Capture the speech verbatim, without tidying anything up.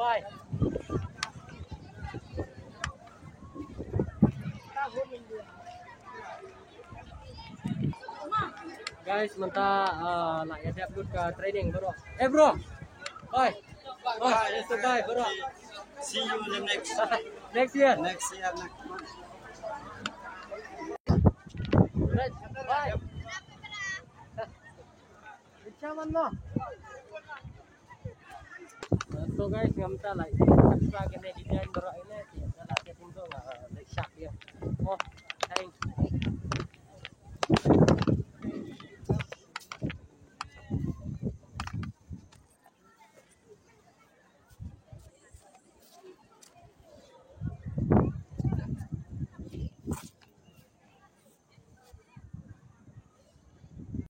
Bye. Guys, mynta, ah, la ïa dep lut ka training baroh. Eh, bro. Bye. Bye. Bye, bro. See you in the next next year. Next year, next month. Right. Bye. Chairman, no? So guys, ngam ta like, subscribe kane design baroh ine, ki la ke pun to, like, sharp ïa. Oh.